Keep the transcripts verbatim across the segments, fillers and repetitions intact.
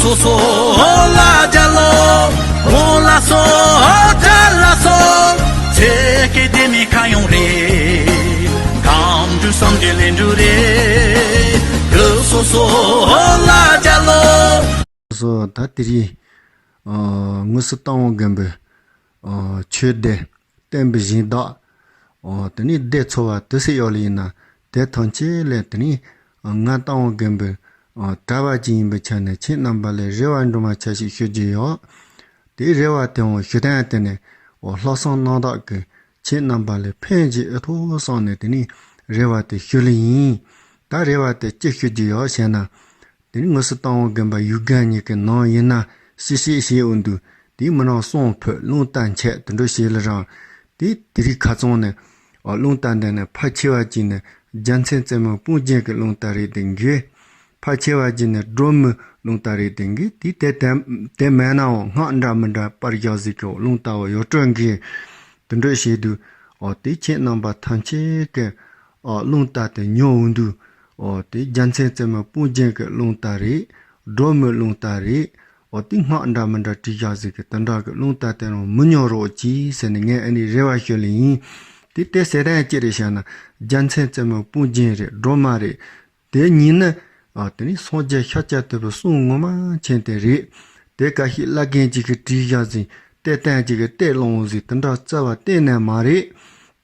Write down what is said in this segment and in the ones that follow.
སོ་སོ་ལ་རྒྱལ་ལོ། འོ་ལ་སོ་རྒྱལ་ལ་སོ། ཚེ་གེ་དེ་མི་ཁ་ཡོང་རེད། གང་དུ་བསམ་གྱི་ལེན་འགྲུ་རེད། དུ་སོ་སོ་ལ་རྒྱལ་ལོ། སོ་ད་དེ་རིང་ཨ་དངོས་སུ་སྟག་འོག་དགོན་པའི་ཨ་ཆོས་སྡེ་བསྟན་པའི་སྦྱིན་བདག་ཨ་དེ་ནས་སྡེ་ཚོ་བ་དེ་སྲིད་ཡོད་ལ་ཡིན་ན་དེ་ཐམས་ཅད་ལས་དེ་ནས་ཨ་ང་སྟག་འོག་དགོན་པའི་ཨ་གྲྭ་པ་ཅིག་ཡིན་པའི་ཆ་ནས་ཁྱེད་རྣམ་པ་ལ་རེ་བ་འདྲ་མ་ཆ་ཞིག་ཞུ་རྒྱུ་ཡོད། དེ་རེ་བ་དེའང་ཞུ་སྟངས་དེ་ནས་ཨོ་ལྷག་བསམ་རྣམ་དག་གིས་ཁྱེད་རྣམ་པ་ལ་ཕན་ཅིག་ཨེ་ཐོགས་བསམ་ནས་དེ་ནས་རེ་བ་དེ་ཞུ་ལེ་ཡིན། ད་རེ་བ་དེ་ཅི་ཞུ་རྒྱུ་ཡོད་ཞེ་ན། དེ་ནས་དངོས་སུ་སྟག་འོག་དགོན་པ་ཡུལ་སྒང་གཉིས་ཀྱི་ནང་ཡིན་ན་ཤི་ཤི་ཞེས་འོང་དུས་དེའི་མི་ནང་གསུང་ཕུད་རླུང་རྟ་འཆད་དེ་འདྲ་བྱས་ལ་རང་དེ་དེ་རིགས་ཁ་ཚང་ནས་རླུང་རྟ་འདི་ནི་ཕལ་ཆེ་བ་ཅིག་ནི་རྒྱལ་མཚན་རྩེ་མོ་དཔུང་རྒྱན་གྱི་རླུང་རྟ་རེད་དེ་གི། ཕལ་ཆེ་བ་ཅིག་ནི་སྒྲོལ་མའི་རླུང་རྟ་རེད་དེ་གི། དེ་དེ་དེ་དེ་མེད་ནའང་སྔགས་འདྲ་མི་འདྲ་པར་བཞག་ཟིག་གི་རླུང་རྟ་བ་ཡོད་སྤྲོད་གི། དེ་འདྲ་བྱས་དུས་ཨོ་དེ་ཁྱེད་རྣམ་པ་ཐམས་ཅད་ཀྱི་ཨོ་རླུང་རྟ་དེ་ཉོ་འོང་དུས་ཨོ་དེ་རྒྱལ་མཚན་རྩེ་མོ་དཔུང་རྒྱན་གྱི་རླུང་རྟ་རེད། སྒྲོལ་མའི་རླུང་རྟ་རེད། ཨོ་དེ་སྔགས་འདྲ་མི་འདྲ་བྲིས་བཞག་ཟིག་གི་དེ་འདྲ་གི་རླུང་རྟ་དེ་རང་མི་ཉོ་རོགས་གྱིས་ཟེར་ནས་ངས་ཨ་ནི་རེ་བ་ཞུ་ལེ་ཡིན། དེ་དེ་ཟེར་དན་ཅི་རེད་བཤད་ན་རྒྱལ་མཚན་རྩེ་མོ་དཔུང་རྒྱན་རེད། སྒྲོལ་མ་རེད། དེ་གཉིས་ནི་ཨ་དེ་ནི་སངས་རྒྱས་ཤཱཀྱ་ཐུབ་པའི་གསུང་ངོ་མ་མཁྱེན་དེ་རེད། དེ་ཀ་ཤི་བླ་རྒན་གཅིག་གིས་བྲིས་བཞག་ཟིན་གཏེར་སྟོན་གཅིག་གིས་གཏེར་བླངས་ཟིན་དེ་འདྲ་རྩ་བ་གཏན་ནས་མ་རེད།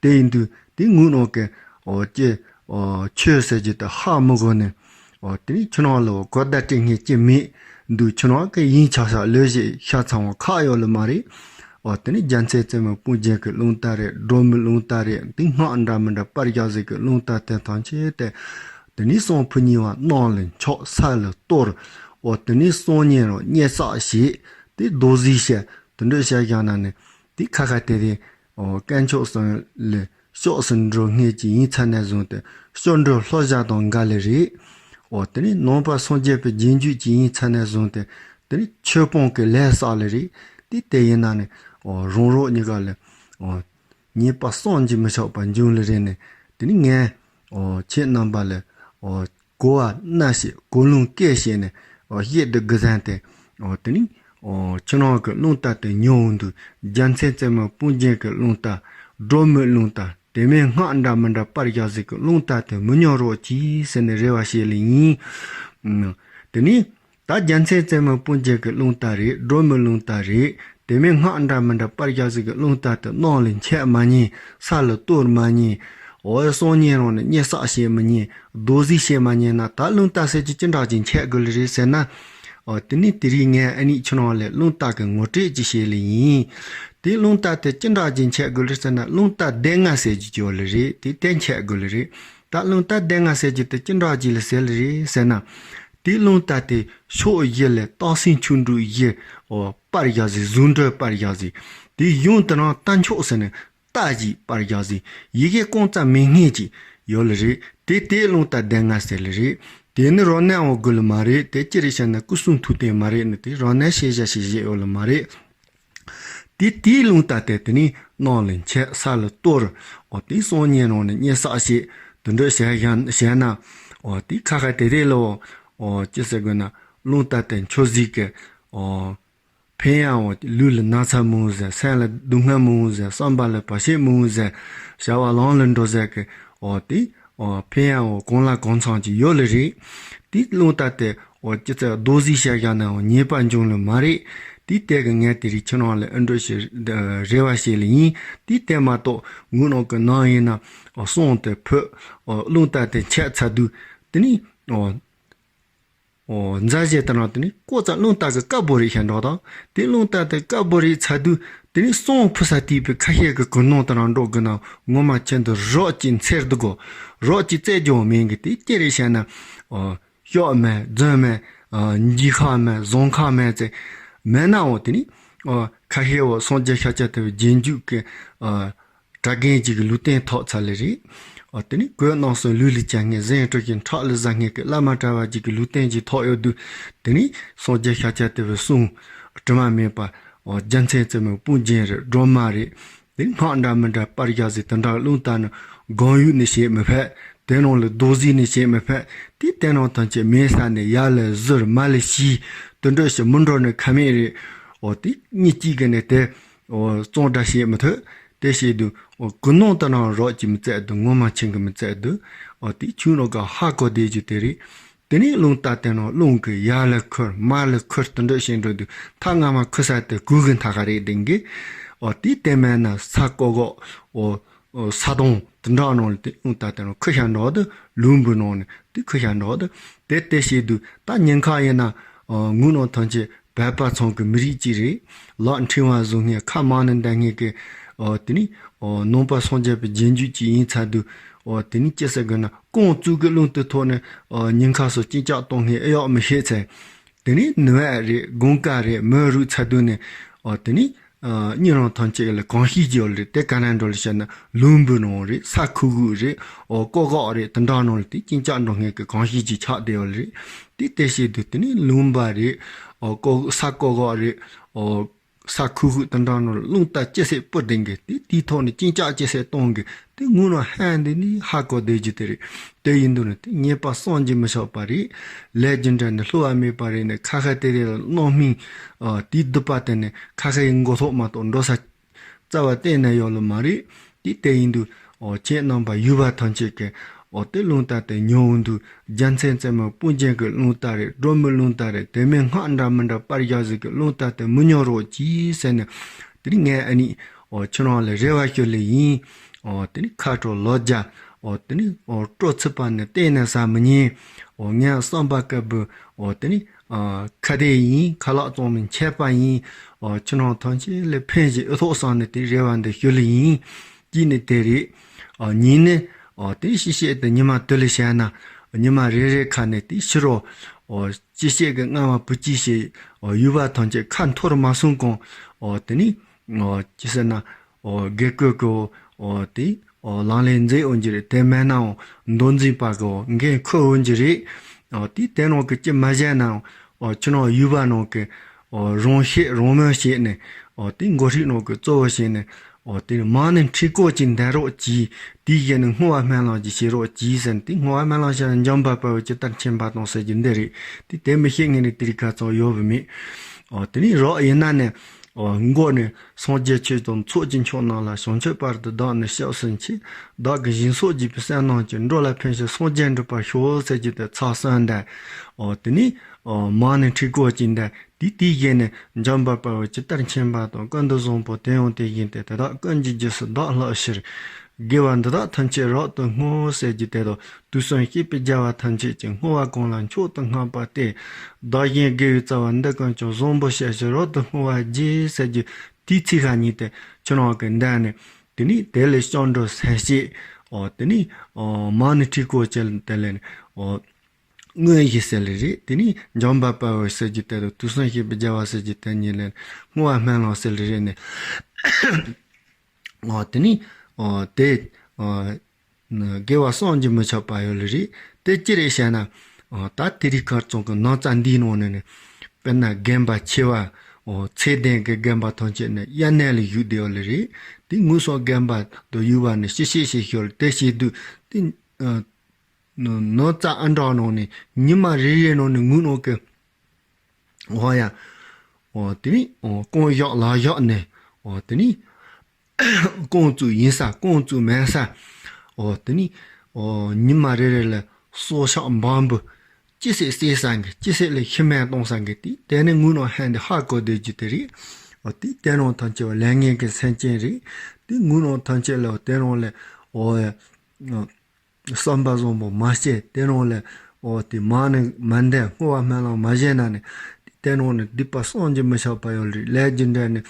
དེ་ཡིན་དུས་དེ་ངུ་ནོ་གི་ཨོ་ཀྱེ་ཨོ་ཆོས་ཟེར་གྱི་དེ་ཧ་མི་གོ་ནས་ཨོ་དེ་ནི་ཁྱོད་རང་ལ་གོ་བརྡ་སྤྲད་མཁན་ཅི་མེད་འདུག་ཁྱོད་རང་གི་ཡིན་ཆ་ས་ལོས་ཞེས་ཤ་ཚ་བ་ཁག་ཡོད་ལ་མ་རེད། ཨོ་དེ་ནི་རྒྱལ་མཚན་རྩེ་མོ་དཔུང་རྒྱན་གྱི་རླུང་རྟ་རེད། སྒྲོལ་མའི་རླུང་རྟ་རེད། དེ་སྔགས་འདྲ་མི་འདྲ་པར་བཞག་ཟིག་གི་རླུང་རྟ་དེ་ཐམས་ཅད་དེ། དེ་ནས་གསུང་ཕུ་ཉིན་བ་གནམ་ལ་འཕྱོག་ས་ལ་གཏོར། འོ་དེ་ནས་གསུང་ཉིན་རང་སྙན་སག་བྱེད། དེ་རྡོ་རྫིས་བཤད། དེ་འདྲ་བཤད་བཞག་ན་ནི་དེ་ཁ་ཁ་དེ་དེ་འོ་དཀོན་མཆོག་གསུམ་ལ་ཕྱོགས་སུ་འགྲོ་ངེས་ཀྱི་ཡིན་ཚ་ནས་བཟུང་སྟེ་ཕྱོགས་འགྲོ་ལྷོ་བཞག་དང་འགའ་ལས་རེད། འོ་དེ་ནས་ནང་པ་སངས་རྒྱས་པའི་རྗེས་འཇུག་ཀྱི་ཡིན་ཚ་ནས་བཟུང་སྟེ་དེ་ནས་ཆོས་སྤོང་གི་ལས་བསགས་ལས་རེད། དེ་དེ་ཡིན་ན་ནི་འོ་རང་རོགས་གཉིས་ཀ་ལ་འོ། ཉེས་པ་བསམ་གྱིས་མི་ཆོག་པ་འབྱུང་ལེ་རེད་ནས། དེ་ནི་ངས་ཨོ་ཁྱེད་རྣམ་པ་ལ་ཨོ་གོ་བ་སྣ་ཞིག་གོ་ལུང་སྐད་ཞིག་ནས་ཨོ་བཤད་དུ་དགོས་ཟན་ཏེ། ཨོ་དེ་ནི་ཨོ་ཁྱེད་རང་གི་རླུང་རྟ་དེ་ཉོ་འོང་དུས་རྒྱལ་མཚན་རྩེ་མོ་དཔུང་རྒྱན་གྱི་རླུང་རྟ། སྒྲོལ་མའི་རླུང་རྟ། དེ་མིན་སྔགས་འདྲ་མི་འདྲ་པར་བཞག་ཟིག་གི་རླུང་རྟ་དེ་མི་ཉོ་རོགས་གྱིས་ཟེར་ནས་རེ་བ་བྱས་ལེ་ཡིན། དེ་ནི། ད་རྒྱལ་མཚན་རྩེ་མོ་དཔུང་རྒྱན་གྱི་རླུང་རྟ་རེད། སྒྲོལ་མའི་རླུང་རྟ་རེད། དེ་མིན་སྔགས་འདྲ་མི་འདྲ་པར་བཞག་ཟིག་གི་རླུང་རྟ་དེ་གནམ་ལ་འཆད་མ་ཉན། ས་ལ་གཏོར་མ་ཉན། འོ་གསུང་ཉན་རང་ནས་སྙན་སག་བྱེད་མི་ཉན། རྡོ་རྫིས་བྱེད་མ་ཉན་ན་ད་རླུང་རྟ་ཟེར་གྱི་ཅི་འདྲ་ཅིག་འཆད་དགོས་ལེ་རེད་ཟེར་ན། འོ་དེ་ནི་དེ་རིང་ངས་ཨ་ནི་ཁྱོད་རང་ལ་རླུང་རྟ་གི་ངོ་སྤྲོད་ཅིག་བྱེད་ལེ་ཡིན། དེ་རླུང་རྟ་དེ་ཅི་འདྲ་ཅིག་འཆད་དགོས་ལེ་ཟེར་ན་རླུང་རྟ་སྡེ་ལྔ་ཟེར་གྱི་ཅིག་ཡོད་ལེ་རེད། དེ་དེ་འཆད་དགོས་ལེ་རེད། ད་རླུང་རྟ་སྡེ་ལྔ་ཟེར་གྱི་དེ་ཅི་འདྲ་ཅིག་ལ་ཟེར་ལེ་རེད་ཟེར་ན། དེའི་རླུང་རྟ་དེ་ཕྱོགས་བཞི་ལས་སྟག་སེང་ཆོ་འཕྲུལ་བཞི་འོ་པར་བཞག་ཟིག་ཟུང་འབྲེལ་པར་བཞག་ཟིག་དེའི་གཞུང་དེ་རང་རྟ་མཆོག་ཟེར་ནས་རྟ་ཞིག་པར་བཞག་ཟིག་ཡི་གེ་རྐང་རྩ་མེད་མཁན་ཅིག་ཡོད་ལེ་རེད། དེ་དེའི་རླུང་རྟ་སྡེ་ལྔ་ཟེར་ལེ་རེད། དེ་ནི་རོ་ནས་འོ་དགོས་ལེ་མ་རེད། དེ་ཅི་རེད་བཤད་ན་སྐུ་གསུང་ཐུགས་རྟེན་མ་རེད་ནི། དེ་རོ་ནས་ཤེས་བྱ་ཤེས་བྱེད་ཡོད་ལེ་མ་རེད། དེ་དེའི་རླུང་རྟ་དེ་དེ་ནི་གནམ་ལ་འཆད། ས་ལ་གཏོར། འོ་དེ་གསུང་ཉན་རང་ནས་སྙན་སག་བྱེད། དེ་འདྲ་བྱས་བཞག་བྱས་ན། འོ་དེ་ཁ་ཁ་དེ་དེ་ལོ། འོ་ཅི་ཟེར་དགོས་ན་རླུང་རྟ་དེ་མཆོག་ཟིག་གི་འོ་ཕན་ཡང་འོ་ལུས་ལ་ན་ཚ་མང་བོ་ཟེར། སེམས་ལ་སྡུག་བསྔལ་མང་བོ་ཟེར། བསམ་པ་ལ་བར་ཆད་མང་བོ་ཟེར། བྱ་བ་ལམ་ལ་འགྲོ་ཟེར་གི་འོ་དེ། ཨོ་ཕན་ཡང་འོ་གང་ལ་གང་འཚམ་ཅིག་ཡོད་ལེ་རེད། དེ་རླུང་རྟ་དེ་འོ་ཅི་ཚེ་རྡོ་རྫིས་བཤད་བཞག་ན་འོ་ཉེས་པ་འབྱུང་ལེ་མ་རེད། དེ་ལྟས་གི་ངས་དེ་རིང་ཁྱེད་རང་ལ་ཨ་འགྲོ་ཞེས་རེ་བ་བྱས་ལེ་ཡིན། དེ་ལྟས་མ་གཏོགས་ངུ་ནང་གི་ནང་ཡིན་ན་འོ་གསུང་དེ་ཕུད། འོ་རླུང་རྟ་དེ་འཆད་ཚར་དུས་དེ་ནི་འོ། འོ་མཛའ་བཤེས་དེ་རང་དེ་ནི་ཀོ་ཙ་རླུང་རྟ་གི་དཀར་པོ་རེད་བཤད་འགྲོ་དང་། དེ་རླུང་རྟ་དེ་དཀར་པོ་རེད་ཚར་དུས་དེ་ནི་གསུང་ཕུ་ས་དེ་པའི་ཁ་ཤས་ཀྱི་གུར་ནང་དེ་རང་འགྲོ་གི་ན་ངོ་མ་ཁྱེད་འདི་རོགས་ཀྱི་འཚེར་འདུག་གོ། རོགས་ཀྱི་རྩེད་འཇོག་མིན་གི་དེ་ཅི་རེད་བཤད་ན། འོ་ཤོག་མེད་རྫུན་མེད། འགྱིག་ཁ་མེད་རྫོང་ཁ་མེད་ཚེ། མེད་ནའང་དེ་ནི་འོ་ཁ་ཤས་འོ་སངས་རྒྱས་ཤཱཀྱ་ཐུབ་པའི་རྗེས་འཇུག་གི་འོ། གྲྭ་རྒན་གཅིག་གི་ལུས་རྟེན་ཐོབ་ཚར་ལེ་རེད། འོ་དེ་ནི་གོས་རྣམ་གསུམ་ལུས་ལ་བྱ་མཁན། གཟན་སྤྲུལ་གྱི་ཁྲག་ལ་ཟ་མཁན་གྱི་བླ་མ་གྲྭ་བ་གཅིག་གི་ལུས་རྟེན་གཅིག་ཐོབ་ཡོད་དུས། དེ་ནི་སངས་རྒྱས་ཤཱཀྱ་ཐུབ་པའི་གསུང་དྲི་མ་མེད་པ། འོ་རྒྱལ་མཚན་རྩེ་མོ་དཔུང་རྒྱན་རེད། སྒྲོལ་མ་རེད། དེ་ནི་སྔགས་འདྲ་མི་འདྲ་པར་བཞག་ཟིག་དེ་འདྲ་རླུང་རྟ་ནི་སྒང་ཡུག་ནས་བྱེད་མི་ཕོད། དེ་ནང་ལ་རྡོ་རྫིས་ནས་བྱེད་མི་ཕོད། དེ་དེ་ནང་ཐམས་ཅད་མེད་ས་ནས་ཡར་ལ་གཟུར་མར་ལ་ཤི། དུད་འགྲོ་ཞིག་མི་འགྲོ་ནི་ཁ་མེད་རེད། འོ་དེ་གཉིས་གཅིག་གི་ནི་དེ་འོ་གཙང་སྦྲ་བྱེད་མི་ཐུབ། དེ་བྱེད་དུས་འོ་ཀུན་སློང་དུ་ནང་རོགས་ཀྱིས་མི་བཙལ་དུས་ངོ་མ་ཆེན་གྱིས་མི་བཙལ་དུས། འོ་དེ་ཆུང་རོགས་ག་ཧ་གོ་བསྡད་རྒྱུ་དེ་རེད། དེ་ནས་རླུང་རྟ་དེ་ནང་རླུང་གི་ཡར་ལ་ཁུར་མར་ལ་ཁུར་དུད་འགྲོ་བྱེད་འགྲོ་དུས་ཐག་སྔ་མ་ཁུར་ས་དེ་གུ་གི་མཐའ་ཁ་རེད་དེང་གི། འོ་དེ་དེ་མེད་ན་ས་ཀོ་གོ་འོ། ས་དོང་དེ་འདྲ་ནང་ལ་དེ་རླུང་རྟ་དེ་ནང་ཁུར་བཞག་འགྲོ་དུས་ལུང་བུ་ནང་ནས་དེ་ཁུར་བཞག་འགྲོ་དུས་དེ་དེ་བྱེད་དུས་ད་ཉིན་ཁ་ཡིན་ན་ངུ་ནང་ཐམས་ཅད་བོད་པ་ཚང་གི་མི་རིགས་གཅིག་རེད། ལག་ཕྲེང་བ་བཟུང་མཁན་ཁ་མང་ནས་འདའ་མཁན་གི་འོ་དེ་ནི་འོ་ནང་པ་སངས་རྒྱས་པའི་རྗེས་འཇུག་ཅིག་ཡིན་ཚར་དུས་འོ་དེ་ནི་ཅི་ཟེར་དགོས་ན་རྐང་བཙུགས་གི་རླུང་རྟའི་ཐོག་ནས་འོ་ཉིན་ཁ་སོགས་ཅི་ལྕགས་གཏོང་མཁན་ཨེ་ཡོག་མི་ཤེས་ཚེ། དེ་ནི་ནུ་བ་རེད་དགུན་ཁ་རེད་མོན་རུག་ཚ་དུས་ནས་འོ་དེ་ནི་ཨ་གཉིད་རང་ཐམས་ཅད་ལ་གང་ཤེས་ཀྱི་ཡོད་རེད། དེ་ག་ནས་འགྲོ་ལ་བཤད་ན་ལུང་བུ་ནང་རེད། ས་ཁུག་ཁུག་རེད། འོ་ཀོ་གོག་རེད། དེ་འདྲ་ནང་ལ་དེ་ཅིན་ཅག་འགྲོ་མཁན་གྱི་གང་ཤེས་ཀྱི་ཆགས་བསྡད་ཡོད་རེད། དེ་དེ་བྱེད་དུས་དེ་ནི་ལུང་བ་རེད། འོ་ཀོ་ས་ཀོ་གོག་རེད། འོ་ས་ཁུག་ཁུག་དེ་འདྲ་ནང་ལ་རླུང་རྟ་ཅི་སེ་སྤུར་ལྡིང་གི་དེ་དེའི་ཐོག་ནས་ཅིན་ཅག་ཅི་སེ་གཏོང་གི་དེ་ངུ་ནོ་ཧན་དེ་ནི་ཧ་གོ་བསྡད་རྒྱུ་དེ་རེད། དེ་ཡིན་དུས་ནི་དེ་ཉེས་པ་བསམ་གྱིས་མི་ཆོག་པ་རེད། ལས་རྒྱུ་འབྲས་ནི་བསླུ་བ་མེད་པ་རེད་ནས་ཁ་ཁ་དེ་དེ་ལ་རྣམ་སྨིན། ཨ་དེའི་སྡུག་པ་དེ་ནི་ཁ་ཁའི་མགོ་ཐོག་མ་གཏོགས་འགྲོ་ས་རྩ་བ་གཏན་ནས་ཡོད་ལ་མ་རེད། དེ་དེ་ཡིན་དུས་ཨོ་ཁྱེད་རྣམ་པ་ཡུལ་པ་ཐམས་ཅད་ཀྱིས་ཨོ་དེ་རླུང་རྟ་དེ་ཉོ་འོང་དུས་རྒྱལ་མཚན་རྩེ་མོ་སྤུན་མཆེད་ཀྱི་རླུང་རྟ་རེད། སྒྲོལ་མའི་རླུང་རྟ་རེད། དེ་མིན་སྔགས་འདྲ་མི་འདྲ་པར་བཞག་ཟིག་གི་རླུང་རྟ་དེ་མི་ཉོ་རོགས་གྱིས་ཟེར་ནས། དེ་ནི་ངས་ཨ་ནི་ཨོ་ཁྱེད་རང་ལ་རེ་བ་ཞུ་ལེ་ཡིན། ཨོ་དེ་ནི་ཁ་དྲོ་ལོ་བརྒྱ། ཨོ་དེ་ནི་ཨོ་སྤྲོ་ཚིག་པ་ནི་གཏན་ནས་ཟ་མི་ཉན། ཨོ་ངས་བསམ་པ་དཀར་པོ་ཨོ་དེ་ནི་ཨ་ཁ་བདེ་ཡིན། ཁ་ལག་གཙང་མའི་མཆེད་པ་ཡིན། ཨོ་ཁྱེད་རང་ཐམས་ཅད་ལ་ཕན་ཞིག་ཨེ་ཐོགས་བསམ་ནས་དེ་རེ་བ་འདི་ཞུ་ལེ་ཡིན། གཅིག་ནི་དེ་རེད། ཨོ་གཉིས་ནི་ཨོ་དེ་ཤི་བཤད་དེ་ཉི་མ་དུ་ལ་བཤད་ན་ཉི་མ་རེ་རེ་ཁ་ནས་དེ་ཕྱི་རོ་ཨོ་ཅི་བཤད་གི་རྔ་མ་བུ་ཅི་བཤད། ཨོ་ཡུལ་པ་ཐམས་ཅད་ཁ་འཐོར་མ་སོང་གོང་ཨོ་དེ་ནི། ཨོ་ཅི་ཟེར་ན། ཨོ་དགེ་བསྐོས་ཀྱི་ཨོ་དེ་ཨོ་ལག་ལེན་མཛད་འོང་གི་རེད། དེ་མེད་ནའང་མདོ་འཛིན་པ་གི་ཨོ་འགན་འཁུར་འོང་གི་རེད། ཨོ་དེ་དེ་ནང་གི་ཅི་མ་བྱས་ནའང་ཨོ་ཁྱེད་རང་ཡུལ་པ་ནང་གི་ཨོ་རང་ཤེས་རང་མོས་བྱས་ནས་ཨོ་དེ་མགོ་ཧྲིག་ནང་གི་གཙོ་བོ་བྱས་ནས་ཨོ་དེ་མ་ཎི་ཁྲི་སྐོར་གྱི་འདོན་རོགས་གྱིས། དེའི་གཞི་ནས་བསྔོ་བ་སྨོན་ལམ་གྱི་བྱེད་རོགས་གྱིས་ཟེར་ནས་དེ་བསྔོ་བ་སྨོན་ལམ་བྱས་ན་འཇམ་དཔལ་དཔའ་བོས་ཇི་ལྟར་མཁྱེན་པ་དང་ཟེར་རྒྱུ་འདི་རེད། དེ་དེ་མི་ཤེས་ངེས་ནས་དེ་རིགས་ཁ་ཚང་ཡོད་བུ་མེད། ཨོ་དེ་ནི་རོགས་ཡིན་ན་ནི། འོ་མགོ་ནས་སངས་རྒྱས་ཆོས་དང་ཚོགས་ཀྱི་མཆོག་རྣམས་ལ། བྱང་ཆུབ་བར་དུ་བདག་ནི་སྐྱབས་སུ་མཆི། བདག་གིས་སྦྱིན་སོགས་བགྱིས་པའི་བསོད་ནམས་ཀྱིས། འགྲོ་ལ་ཕན་ཕྱིར་སངས་རྒྱས་འགྲུབ་པར་ཤོག་ཟེར་གྱི་དེ་ཚར་གསུམ་འདོན། འོ་དེ་ནི་འོ་མ་ཎི་ཁྲི་སྐོར་གྱི་འདོན། དེ་དེའི་གཞི་ནས་འཇམ་དཔལ་དཔའ་བོས་ཇི་ལྟར་མཁྱེན་པ་དང་། ཀུན་ཏུ་བཟང་པོ་དེ་ཡང་དེ་བཞིན་ཏེ། དེ་དག་ཀུན་གྱི་རྗེས་སུ་བདག་སློབ་ཕྱིར། དགེ་བ་འདི་དག་ཐམས་ཅད་རབ་ཏུ་བསྔོ་ཟེར་གྱི་དེ་དང་། དུས་གསུམ་གཤེགས་པའི་རྒྱལ་བ་ཐམས་ཅད་ཀྱིས། བསྔོ་བ་གང་ལ་མཆོག་ཏུ་བསྔགས་པ་སྟེ། བདག་གཞན་དགེ་བའི་རྩ་བ་འདི་ཀུན་ཀྱང་། བཟང་པོ་སྤྱོད་ཕྱིར་རབ་ཏུ་བསྔོ་བར་བགྱི་ཟེར་གྱི་དེའི་ཚིག་ཁ་ཉིད་དེ་ཁྱེད་རང་གིས་འདོན་ནས། དེ་ནི་དེ་ལས་སྐྱབས་འགྲོ་སེམས་བསྐྱེད། འོ་དེ་ནི་འོ་མ་ཎི་ཁྲི་སྐོར་གྱི་དེ་ལས་ནི་འོ་དངོས་གཞི་ཟེར་ལེ་རེད། དེ་ནི་འཇམ་དཔལ་དཔའ་བོ་ཟེར་གྱི་དེ་དང་དུས་གསུམ་གཤེགས་པའི་རྒྱལ་བ་ཟེར་གྱི་དེ་གཉིས་ལས་བསྔོ་བ་སྨོན་ལམ་ཟེར་ལེ་རེད་ནི། འོ་དེ་ནི་འོ་དེ་འོ་དགེ་བ་བསམ་གྱིས་མི་ཁྱབ་པ་ཡོད་ལེ་རེད། དེ་ཅི་རེད་ཟེར་ན། འོ་ད་དེ་རིང་ཁ་རྩང་གི་ནང་རྩ་འདིའི་ནང་ནས་ནི། དཔེར་ན་རྒན་པ་ཆེ་བ། འོ་ཚད་ལྡན་གྱི་རྒན་པ་ཐམས་ཅད་ནི་དབྱར་གནས་ལ་བཞུགས་བསྡད་ཡོད་ལེ་རེད། དེ་དངོས་སུ་རྒན་པ་དང་ཡུལ་བ་ནི་ཤི་ཤི་ཤི་ཤོར་དེ་བྱེད་དུས་དེ། ནོར་རྩ་ཨ་འདྲ་ནང་ནས་ཉི་མ་རེ་རེ་ནང་ནས་ངུ་ནོ་གི། འོ་ཡ། འོ་དེ་ནི་འོ་རྐང་བཞག་ལག་བཞག་ནས། འོ་དེ་ནི་རྐང་བཙུགས་ཡིན་ས་རྐང་བཙུགས་མེད་ས། འོ་དེ་ནི་འོ་ཉི་མ་རེ་རེ་ལ་སྲོག་ཆགས་འབའ་འབུ། ཅི་སྲིད་བསད་ས་གི་ཅི་སྲིད་ལ་ཤི་རྨས་གཏོང་ས་གི་དེ་དེ་ནི་ངུ་ནོ་ཧན་དེ་ཧ་གོ་བསྡད་རྒྱུ་དེ་རེད། འོ་དེ་དེ་རང་ཐམས་ཅད་ལས་ངན་གྱི་སེམས་ཅན་རེད། དེ་ངུ་ནོ་ཐམས་ཅད་ལ་དེ་རང་ལ་འོ་ཡ། བསམ་པ་བཟང་པོ་མ་བྱས། དེ་རང་ལ་འོ་དེ་མ་ཎི་མ་འདོན། བསྔོ་བ་སྨོན་ལམ་མ་བྱས་ན་ནི། དེ་རང་ནི་སྡིག་པ་བསམ་གྱིས་མི་ཁྱབ་པ་ཡོད་རེད། ལས་རྒྱུ་འབྲས་ནི་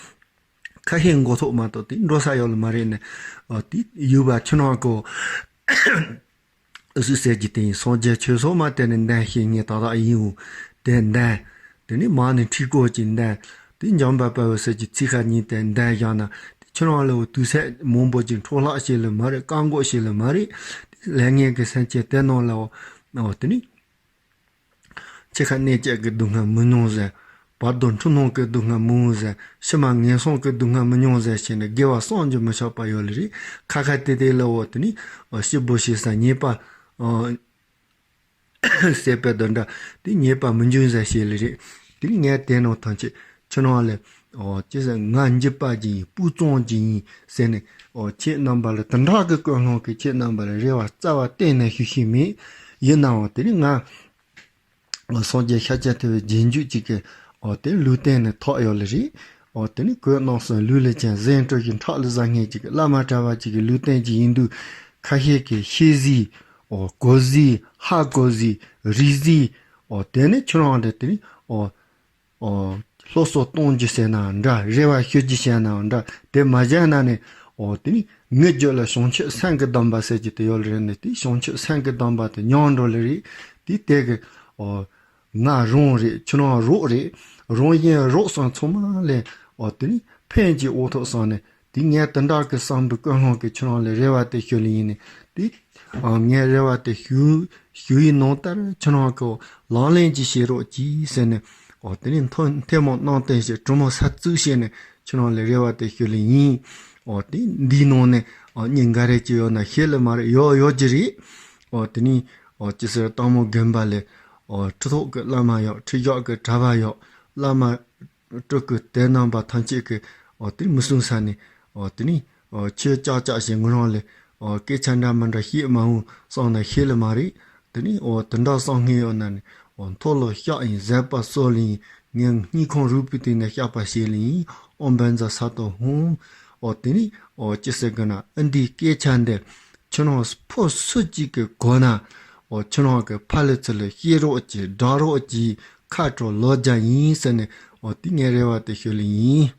ཁ་ཧན་མགོ་ཐོག་མ་གཏོགས་དེ་འགྲོ་ས་ཡོད་ལ་མ་རེད་ནི། འོ་དེ་ཡུལ་བ་ཁྱེད་རང་གོ། ཨུ་སུ་ཟེར་གྱི་དེ་ཡིན། སངས་རྒྱས་ཆོས་ཚོགས་མ་དེ་ནི་འདོན་ཤེས་ངེས་ཏག་ཏག་ཡིན་འོ། དེ་འདོན། དེ་ནི་མ་ཎི་ཁྲི་སྐོར་གྱི་འདོན། དེ་འཇམ་དཔལ་དཔའ་བོ་ཟེར་གྱི་ཚིག་ཁ་ཉིད་དེ་འདོན་བཞག་ན། དེ་ཁྱེད་རང་ལ་འོ་དུས་ཚོད་མང་པོ་ཅིག་འཕྲོ་བརླག་བྱེད་ལེ་མ་རེད། བཀག་འགོག་བྱེད་ལེ་མ་རེད། དེ་ལས་ངན་གྱི་སེམས་ཅན་དེ་རྣམས་ལ་འོ། འོ་དེ་ནི། འཆི་ཁ་གནས་བཅས་ཀྱི་སྡུག་བསྔལ་མི་མྱོང་ཟེར། བར་དོ་འཁྲུལ་སྣང་གི་སྡུག་བསྔལ་མི་མྱོང་ཟེར། ཕྱི་མ་ངན་སོང་གི་སྡུག་བསྔལ་མི་མྱོང་ཟེར་བྱས་ནས་དགེ་བ་བསམ་གྱིས་མི་ཁྱབ་པ་ཡོད་ལེ་རེད། ཁ་ཁ་དེ་དེ་ལ་འོ་དེ་ནི་ཨ་སྐྱིད་པོ་ཞིག་ས་ཉེས་པ་ཨ་སད་པའི་དོན་འདྲ་དེ་ཉེས་པ་མི་འབྱུང་ཟེར་བྱས་ལེ་རེད། དེ་ནས་ངས་དེ་ནང་ཐམས་ཅད་ཁྱེད་རང་ལ་ཨོ་ཅི་ཟེར་ང་འཇིགས་པ་ཅིག་ཡིན། སྤུས་གཙང་ཅིག་ཡིན་ཟེར་ནས་ཨོ་ཁྱེད་རྣམ་པ་ལ་དེ་འདྲ་གི་ཀུན་སློང་གི་ཁྱེད་རྣམ་པ་ལ་རེ་བ་རྩ་བ་གཏན་ནས་ཞུ་ཤེས་མེད། ཡིན་ནའང་དེ་ནས་ང་སངས་རྒྱས་ཤཱཀྱ་ཐུབ་པའི་རྗེས་འཇུག་ཅིག་གི་ཨོ་དེ་ལུས་རྟེན་ནས་ཐོབ་ཡོད་ལེ་རེད། ཨོ་དེ་ནས་གོས་རྣམ་གསུམ་ལུས་ལ་བྱིན། གཟན་བཀྲུ་ཞིང་ཁྲག་ལ་བཟའ་མཁན་ཅིག་གི་བླ་མ་གྲྭ་པ་ཅིག་གི་ལུས་རྟེན་ཅིག་ཡིན་དུས་ཁ་ཤས་ཀྱི་ཤེས་གཟིགས་ཨོ་གོ་གཟིགས་ཧ་གོ་གཟིགས་རིག་གཟིགས་ཨོ་དེ་ནས་ཁྱོད་རང་འདྲ་དེ་ནས་ཨོ་ཨོ་སློབ་གསོ་གཏོང་རྒྱུ་བྱས་ན་འདྲ། རེ་བ་ཞུ་རྒྱུ་བྱས་ན་འདྲ། དེ་མ་བྱས་ན་ནི་ཨོ་དེ་ནི་ངའི་རྒྱུད་ལ་བྱང་ཆུབ་སེམས་ཀྱི་སྡོམ་པ་ཟེར་གྱི་དེ་ཡོད་རེད། ནི་དེ་བྱང་ཆུབ་སེམས་ཀྱི་སྡོམ་པ་དེ་ཉམས་འགྲོ་ལེ་རེད། དེ་དེ་གི་ཨོ་ང་རང་རེད། ཁྱོད་རང་རོགས་རེད། རང་གཞན་རོགས་སམ་ཚང་མ་ལས་ཨོ་དེ་ནི་ཕན་གྱི་འོག་ཐོག་སོང་ནས། དེ་ངས་དེ་འདྲ་གི་བསམ་པའི་ཀུན་སློང་གི་ཁྱོད་རང་ལ་རེ་བ་དེ་ཞུ་ལེ་ཡིན་ནི། དེ་ཨ་ངས་རེ་བ་དེ་ཞུ་ཞུ་ཡི་ནང་ལྟར་ཁྱོད་རང་གི་ལག་ལེན་གྱི་བྱེད་རོགས་གྱིས་ཟེར་ནས། ཨོ་དེ་ནས་ཐོ་ཐལ་མོ་གནམ་སྟོན་བྱས། གྲུ་མོ་ས་བཙུགས་བྱས་ནས་ཁྱོད་རང་ལ་རེ་བ་དེ་ཞུ་ལེ་ཡིན། ཨོ་དེ་འདིའི་ནང་ནས་ཨོ་གཉིས་འགའ་རེ་ཅིག་ཡོད་ན་ཤེས་ལེ་མ་རེད། ཡོད་ཡོད་ཀྱི་རེད། ཨོ་དེ་ནས་ཨོ་ཅི་ཟེར་སྟག་མོ་དགོན་པ་ལས་ཨོ་ཁྲི་ཐོག་གི་བླ་མ་ཡོད། ཁྲི་བཞག་གི་གྲྭ་པ་ཡོད། བླ་མ་སྤྲུལ་སྐུ་དེ་རྣམ་པ་ཐམས་ཅད་ཀྱིས་ཨོ་དེ་མི་གསུང་ས་ནས་ཨོ་དེ་ནི་ཨོ་ཁྱོད་ཅག་ཅག་ཞིག་ངོ་རང་ལས་ཨོ་སྐད་ཆ་འདྲ་མི་འདྲ་བཤད་མ་འོང་བསམ་ན་ཤེས་ལེ་མ་རེད། དེ་ནི་ཨོ་དེ་འདྲ་བསམ་མཁན་ཡོད་ན་ནི་ཨོ་མཐོལ་ལོ་བཤགས་ཡིན། བཟོད་པ་གསོལ་ལེ་ཡིན། ངས་སྙིང་ཁོང་རུས་པའི་གཏིང་ནས་བཤགས་པ་བྱེད་ལེ་ཡིན། ཨོཾ་བཛྲ་ས་ཏྭ་ཧཱུྃ། ཨོ་དེ་ནི་ཨོ་ཅི་ཟེར་གི་ན་ཨ་འདིའི་སྐད་ཆ་འདི་ཁྱོད་རང་ཕོ་སུ་གཅིག་གི་གོ་ན་ཨོ་ཁྱོད་རང་གི་ཕ་ལེ་ཚུ་ལ་བཤད་རོགས་གྱིས། སྒྲོག་རོགས་གྱིས། ཁ་དྲོ་ལོ་བརྒྱ་ཡིན་ཟེར་ནས་ཨོ་དེ་ངས་རེ་བ་དེ་ཞུ་ལེ་ཡིན།